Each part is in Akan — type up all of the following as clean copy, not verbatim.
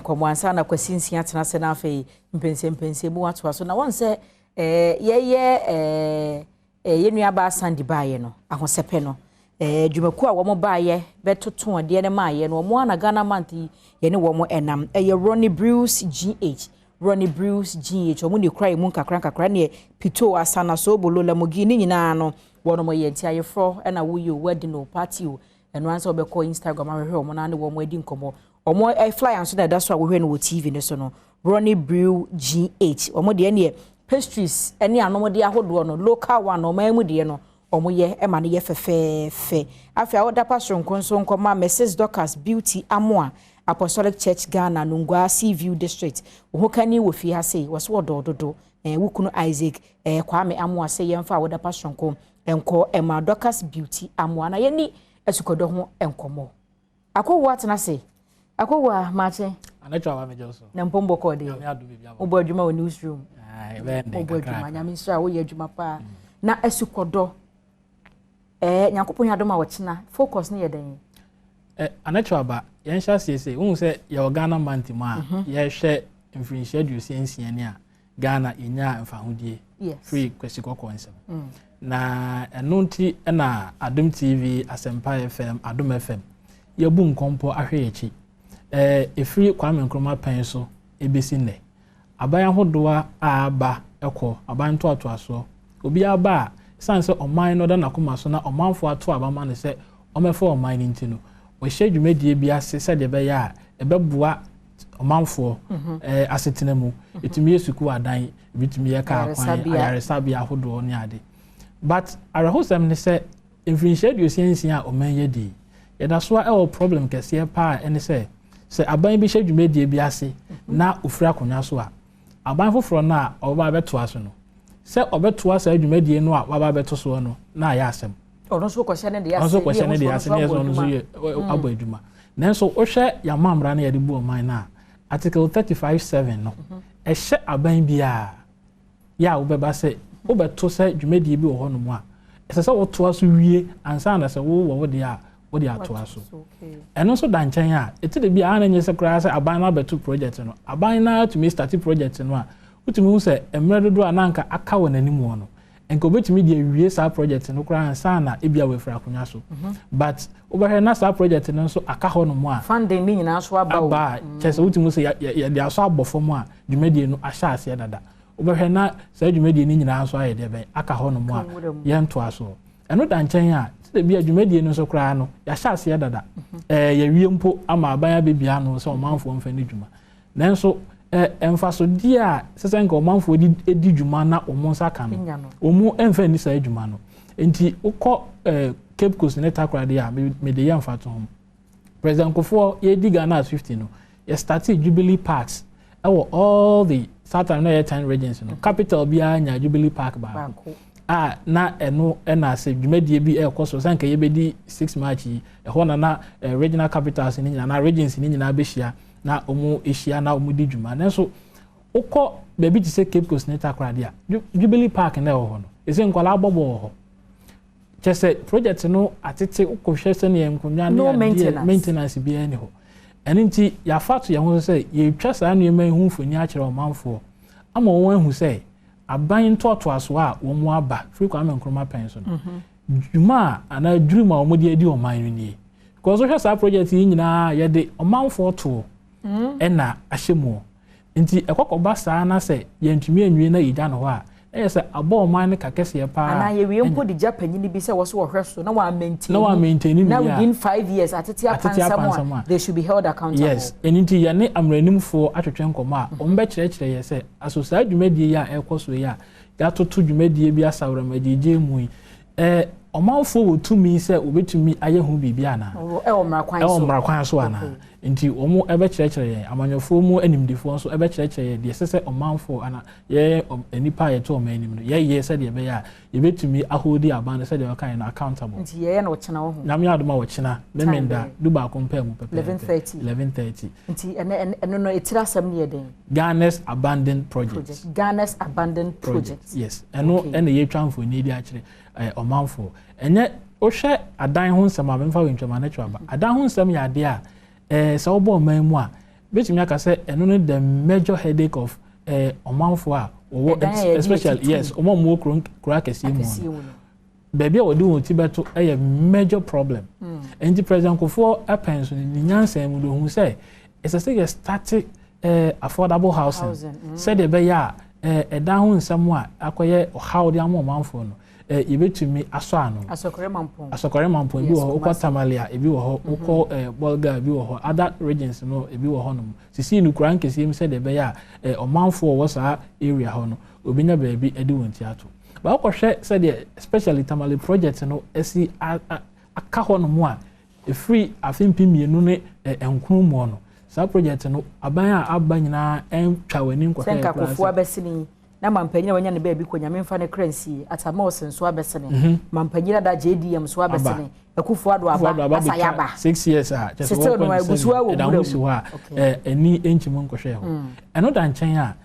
Nkɔmmɔ ansa na Kwasi Nsia tena ase na afei mpɛnsɛmpɛnsɛ mu atoa so. Na wɔn sɛ yɛyɛ yɛn nuabaa Sandy baayɛ no ahosɛpɛ no, dwumakuo a wɔn baayɛ bɛtoto adeɛ no maayɛ no, wɔn ana Ghana Month yi yɛne wɔn ɛnam ɛyɛ Ronnie Brews GH. Ronnie Brews GH, wɔn na ekura emu nkakra nkakra ne pito asana sobolo lamogi ne nyinaa no wɔn yɛ. Nti ayeforɔ ɛna woyɛ o, wedding o, party o, ɛno ansa wɔbɛkɔ Instagram ahwehwɛ wɔn na ne wɔn adi nkɔmmɔ. Wɔn flyer nso na ɛda so a wɔhwɛ no wɔ TV ne so no. Ronnie Brew GH, wɔn deɛ neɛ pastries ɛne anomdeɛ ahodoɔ no, local one, ɔman mu deɛ no, wɔn yɛ ɛma no yɛ fɛfɛɛfɛ. Afei a wɔda pa soronko nso nkɔma Mrs Dorcas Beauty Amoa, Apostolic Church Ghana, Nungua Sea View District. Wɔn kani wɔ fie ha sei, wɔso wɔdɔɔ dodo. Wukunu Isaac Kwame Amoa sɛ yɛmfa a wɔda pa soronko nkɔ ɛma Dorcas Beauty Amoa. Na yɛni asukɔdɔ ho nkɔmmɔ. Akɔwo atena se akɔwo a maakye. Anatwa wa megye so. Na mpɔmbɔ kɔɔ deɛ wobɔ adwuma wɔ newsroom, wobɔ adwuma. Nyame nhyira, woyɛ adwuma paa. Na asukɔdɔ Nyankopɔn yɛ adom a, wɔkyena focus no yɛ dɛn? Anatwa aba, yɛnhyɛ aseɛ sɛ wohu sɛ yɛwɔ Ghana Month mu a yɛhwɛ mfirinhyia 66 ni a Ghana yɛnyaa mfahodie firi Kwasi Kɔkɔɔ nsɛm. Na ɛno nti ɛna Adom TV, Asɛmpa FM, Adom FM yɛbu nkɔmpɔ ahwɛ yɛkyi. Ɛfiri Kwame Nkrumah pɛn so ɛbɛsi nnɛ, aban ahodoɔ a aba ɛkɔ, aban ntoatoasoɔ, obiara ba a, ɛsiane sɛ ɔman no da n'akoma so na ɔmanfoɔ ato aba ma no sɛ ɔmɛfa ɔman no nti no, wɔhyɛ dwumadie bi ase sɛdeɛ ɛbɛyɛ a ɛbɛboa ɔmanfoɔ asetena mu. Ɛtumi yɛ sukuu adan, ebi tumi yɛ kaa kwan, ayaresabea ahodoɔ ne ade. But awerɛhosɛm ne sɛ mfirinhyia 66 a ɔman yɛ di, yɛda so a ɛwɔ problem kɛseɛ paa. Ɛne sɛ aban bi hyɛ dwumadie bi ase na ofiri akonnwa so a, aban foforɔ no a ɔbɛba abɛtoa so no, sɛ ɔbɛtoa saa dwumadie no a waba abɛto soɔ no, na ayɛ asɛm. Ɔno nso kɔhyɛ ne deɛ ase. Ɔno nso kɔhyɛ ne deɛ ase ne yɛ sɛ ɔno nso yɛ abɔ adwuma. Nanso wohwɛ yɛama mmara no yɛde bu ɔman no a, Article 35(7) no ɛhyɛ aban biara yɛ a wobɛba sɛ wobɛto sɛ dwumadie bi wɔ hɔnom a, ɛsɛ sɛ wotoa so wie ansa na sɛ wowɔ wo deɛ a wode atoa so. Ɛno nso da nkyɛn a, ɛti de bi a na nyɛ sɛ koraa sɛ aban no abɛto project no, aban no atumi start project no a, wotumi hu sɛ mmerɛ dodoɔ a na anka aka wɔ n'anim wɔ no, nka obetumi de awie saa project no koraa ansa na ebi a wɔafiri akonnwa so. But wobɛhwɛ na saa project no nso aka hɔ nom a funding ne nyinaa so aba o. Aba a kyerɛ sɛ wotumi sɛ yɛde aso abɔ fam a dwumadie no ahyɛ aseɛ dada. Wobɛhwɛ na saa dwumadie no nyinaa nso ayɛ deɛ bɛn aka hɔ nom a yɛntoa so. Ɛno da nkyɛn a, sɛ bi a dwumadie no nso koraa no yɛahyɛ aseɛ dada, yɛwie mpo ama aban abɛbia no sɛ ɔmanfoɔ mfa ne dwuma, nanso mfasodeɛ a sɛ nka ɔmanfoɔ di dwuma na wɔn nsa ka no, wɔn mfa nni saa dwuma no. Nti wokɔ Cape Coast ne Takoradi a mede yɛ mfato ho, President Kufuor yɛdi Ghana as 50 no, yɛ started Jubilee Parks ɛwɔ all the southern na yɛ 10 regions no. Capital biara nya Jubilee Park baako a na ɛno ɛna sɛ dwumadie bi ɛrekɔ so sɛ nka yɛbɛdi 6 March yi, ɛhɔ na regional capitals ne nyinaa na regions ne nyinaa bɛhyia na wɔn ahyia na wɔn di dwuma. Nanso wokɔ baabi te sɛ Cape Coast ne Takoradi a, Jubilee Park na ɛwɔ hɔ no, ɛsɛ nkwadaa bɔbɔ wɔ hɔ, kyɛ sɛ project no atete. Wokɔhwɛ sɛneɛ nkonnwa ne adeɛ, maintenance biara ni hɔ. Ɛno nti yɛafa to yɛn ho sɛ yɛtwa saa nneɛma yi ho mfoni akyerɛ ɔmanfoɔ ama wɔn ahu sɛ aban ntoatoasoɔ a wɔn aba firi Kwame Nkrumah pɛn so no, dwuma a anaa dwirim a wɔde adi ɔman no nie. Because wohwɛ saa project yi nyinaa, yɛde ɔmanfoɔ toɔ ɛna ahyɛ mu. Nti ɛkɔkɔba saa na sɛ yɛntumi anwie na yɛgya no hɔ a, ɛyɛ sɛ abɔ ɔman no ka kɛseɛ paa. Anaa yɛwie mpo de gya panyin bi sɛ wɔso wɔhwɛ so na wɔa maintain na wɔa maintain. Na within 5 years atete apansam a, they should be held accountable. Yes, ɛno nti yɛne mmaranimfoɔ atwetwe nkɔmɔ a wɔn bɛkyerɛkyerɛ yɛ sɛ aso saa dwumadie yi a ɛrekɔ so yi a yɛatoto dwumadie bi asawuramagyegye mu yi, ɔmanfoɔ wɔ tumi sɛ wɔbɛtumi ayɛ ho biribi anaa? Ɛwɔ mmara kwan so. Ɛwɔ mmara kwan so anaa? Nti wɔn ɛbɛkyerɛkyerɛ yɛn, amanyɔfoɔ mu animdifoɔ nso ɛbɛkyerɛkyerɛ yɛn deɛ ɛsɛ sɛ ɔmanfoɔ ana yɛyɛ nipa a yɛto ɔman anim no yɛyɛ sɛdeɛ ɛbɛyɛ a yɛbɛtumi a hold aban no, sɛdeɛ ɔka yɛn no, accountable. Nti yɛyɛ no ɔkyena wɔ ho? Nyame adom a, wɔkyena Memenda 11 pɛɛ mu pɛpɛɛpɛ. 11:30. 11:30. Nti ɛnɛ ɛno no etiri asɛm no yɛ den? Ghana's abandoned project. Ghana's abandoned project. Yes, ɛno ɛna yɛtwa mfoni de akyerɛ ɔmanfoɔ. Ɛnyɛ wohwɛ adan ho nsɛm a memfa wɔ ntwama no atwa aba. Adan ho nsɛm yɛ adeɛ a sɛ wobɔ ɔman mu a Bɛtumi aka sɛ ɛno ne the major headache of ɔmanfoɔ a wɔwɔ, especially, yes, ɔmo a wɔwɔ kuro akɛseɛ mu no, baabi a wɔde wɔn ti bɛto yɛ major problem. Nti President Kufuor ɛpɛn so ne nyansa mu de ohun sɛ ɛsɛ sɛ yɛ start affordable housing sɛdeɛ ɛbɛyɛ a ɛdan ho nsɛm a akɔyɛ ɔhaw de ama ɔmanfoɔ no, yɛbɛtumi asɔ ano. Asɔkɔrɛ Mampɔn. Asɔkɔrɛ Mampɔn ebi wɔ hɔ, wokɔ Tamale a ebi wɔ hɔ, wokɔ Bolga ebi wɔ hɔ, other regions no ebi wɔ hɔ nom. Sisi no kura nkɛseɛ mu sɛdeɛ ɛbɛyɛ a ɔmanfoɔ wɔ saa area hɔ no obinya baabi de wɔn ti ato. Baakɔhwɛ sɛdeɛ especially Tamale project no asi aka hɔ nom a efiri afe 2009 mu no, saa project no, aban a aba nyinaa ɛntwa w'ani nkɔhwɛ. Sɛ nka Kufuor abɛsini na mampanyin a wanya ne baabi kɔ, Nyame mfa ne kra nsie, Atta Mills nso abɛsene, mampanyin ada JDM nso abɛsene, Akufo Addo aba, asa yaba. 6 years a kyerɛ sɛ wɔkɔ ne sɛbi ɛda ho si hɔ a ɛni nkyim nkɔhwɛ hɔ. Ɛno da nkyɛn a,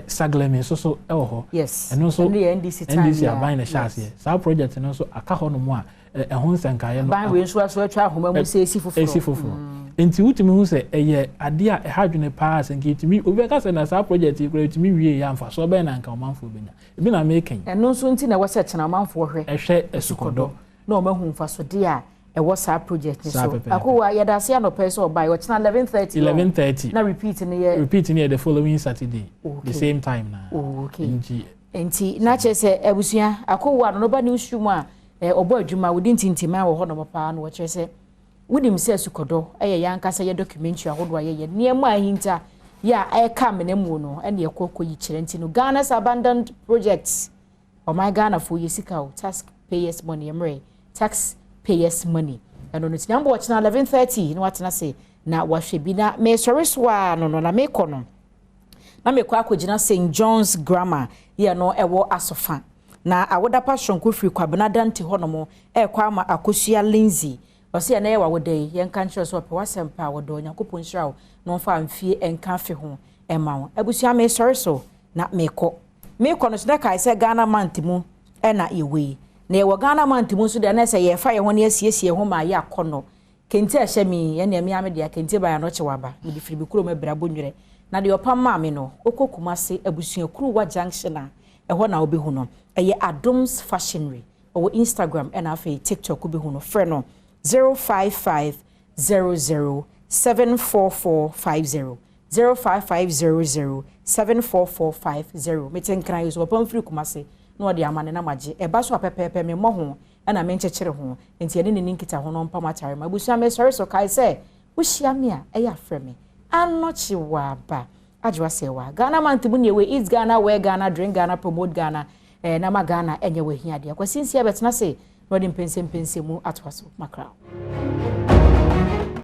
Saglemi nso so ɛwɔ hɔ. Yes. Ɛno nso NDC. NDC aban na ɛhyɛ aseɛ saa project no nso aka hɔ nom a ɛho nsɛnkaeɛ no. Ban wei nso aso atwa ahoma mu sɛ esi foforɔ. Esi foforɔ. Nti wotumi hu sɛ ɛyɛ adeɛ a ɛha adwene paa sɛ nka etumi obi bɛka sɛ na saa project yi koraa etumi wie yɛ amfa so ɔbɛn na nka ɔmanfoɔ bɛnya ebi na meka yi. Ɛno nso nti na ɛwɔ sɛ kyena ɔmanfoɔ hwɛ. Ɛhwɛ Asukɔdɔ. Na ɔmo ahu mfasodeɛ a ɛwɔ saa project ni so. Akowa, yɛda ase anɔpɛ sɛ ɔbaa. Ɔkyena 11:30. 11:30. Na repeat ni yɛ? Repeat ni yɛ the following Saturday, the same time na. Oh, okay. Nti na kyerɛ sɛ abusua, Akowa no ba newsroom a ɔbɔ adwuma wodi ntintima wɔ hɔnom paa no, wɔkyerɛ sɛ wonim sɛ Asukɔdɔ ɛyɛ yɛn ankasa yɛ documentary ahodoɔ a yɛyɛ, nneɛma a ahinta yɛ a ɛka amena mu no, ɛne ɛkɔ kɔ yi kyerɛ. Nti no, Ghana's abandoned projects, ɔman Ghanafoɔ yɛ sika o, tax payers money, mmerɛ tax payers money ɛno no. Tina mbɔ ɔkyena 11:30 na watena se na wahwɛ bi. Na mesɔre so a no na mekɔ no, na mekɔ akɔgyina St John's Grammar yɛ no ɛwɔ Asɔfa na awodapa soronko firi Kwabena Dante hɔnom ɛrekɔ ama Akosua Lindsay. Ɔsɛ yɛn yɛ wawoda yi, yɛnka nkyerɛ sɛ ɔpɛ wasɛm pa a wɔdɔ. Onyankopɔn nhyira wo na ɔmfa mfie nka afe ho ɛma wo. Abusua, mesɔre so na mekɔ no so na kae sɛ Ghana Month mu ɛna yɛwɔ yi, na yɛwɔ Ghana Month mu nso deɛ, na sɛ yɛfa yɛn ho ne asiesie ho ma yɛ akɔnɔ. Kente a ɛhyɛ mi ɛnea mi ame deɛ, kente ban ano kye waba, mede firi bi kurom abira bɔ. Na deɛ ɔpam maa me no, wokɔ Kumase Abusua Kuruwa Junction a, ɛhɔ na wobɛhu no. Ɛyɛ Adoms Fashionry. Ɔwɔ Instagram ɛna afei TikTok, wobɛhu no. Frɛ no 055 00 74450, 055 00 74450. Mete Nkran yi so, wɔpam firi Kumase na ɔde ama ne nam agye ɛba so a pɛpɛɛpɛ. Memmɔ ho ɛna menkyekyere ho, nti ɛne ne ni nkita ho no mpam atare ma. Abusua, mesɔre so. Kae sɛ wohyia me a, ɛyɛ afrɛ me Anɔkye Waba Adwoa Sɛ wa Ghana Month mu neɛ wɔ eat Ghana, wear Ghana, drink Ghana, promote Ghana, na ma Ghana ɛnyɛ wɔ ahia deɛ. Kwasi Nsia bɛtena se na ɔde mpɛnsɛmpɛnsɛ mu atoa so makraw.